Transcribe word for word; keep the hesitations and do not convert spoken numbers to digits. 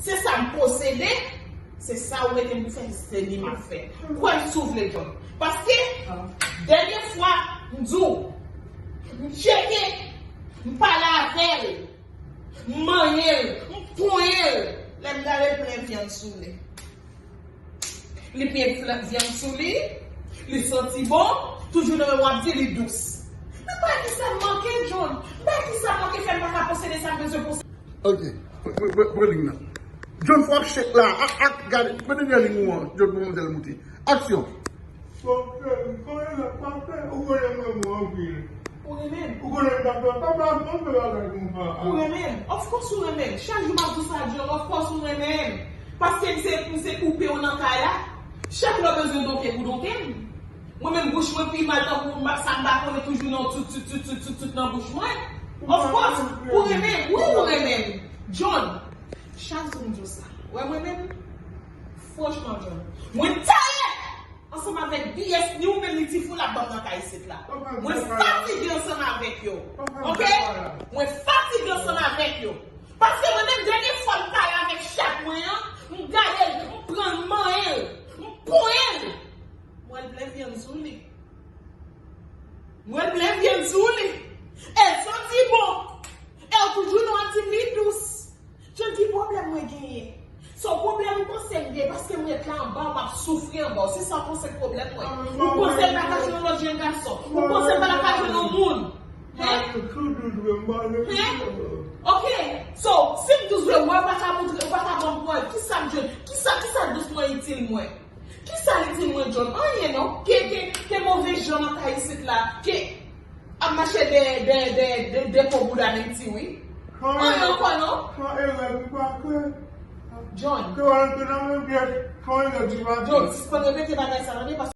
Se sa m posede, se sa ou mete m pou fè, se li m ap fè. Kwè m si w vle, John. Paske, dènye fwa, m di w, m tcheke, m pale avè l, m manyen l, m ponyen l. Lè m gade l plen vyann sou li. Li plen vyann sou li, li santi bon, toujou nan men w ap di li dous. Men pa ki sa m manke, John. Pa ki sa m manke fè m pa ka posede sa m bezwen posede. Ok. Pran liy nan. John, fò ap chèk la. Ak, ak, gade, mete dèyè liy ou an. John, pou manzèl moute. Aksyon. Ou konnen sa pa fè, ou konnen mwen mwen anpil. Ou renmen m? Ou konnen m pa fè, pa fè, pa fè bagay konsa. Ou renmen m? Of course ou renmen m. Chak jou m ap di w sa, John. Of course ou renmen m. Paske m se, m se koupe w nan kay la. Chak lè w bezwen donke pou donke m. Mwen menm bouch mwen pi mal tankou m pa, sa m pa konnen toujou nan tout, tout, tout, tout, tout, tout nan bouch mwen. Of course, ou renmen m. Wi, ou renmen m. John, chak jou m di w sa. Wè mwen menm, franchman, John, mwen taye ansanm avèk B S ni ou menm ni ti foul ap ban m nan kay isit la. Mwen fatige ansanm avèk yo. Ok? Mwen fatige ansanm avèk yo. Paske mwen menm dènye fwa m pale avèk chat mwen an, m gade l, m pran l, m manyen l, m ponyen l. Mwen plen vyann sou li. Mwen plen vyann sou li. E l santi bon. E w toujou nan w ap di m li dous. John, ki pwoblèm mwen genyen? Se yon pwoblèm ou panse m gen paske m ret la anba w, m ap soufri anba w. Se sa w panse k pwoblèm mwen? Ou panse m pa ka jwenn yon lòt jenn gason? Ou panse m pa ka jwenn yon moun? Hen? Hen? Ok. So, si m dous vre, wè, ou pa ka montre, ou pa ka ban m prèv. Kisa m jwenn? Kisa, kisa dous mwen itil mwen? Kisa l itil mwen, John? Anyen non. Ke, ke, ke move jan nan kay isit la. Ke ap mache de, de, de, de, de po bouda Menm ti wi. Anyen ankò non. Kan erè m pa kwè. John. Ke w antre nan menm pyès, kan erè di pa John, sispann repete bagay sa, tande, paske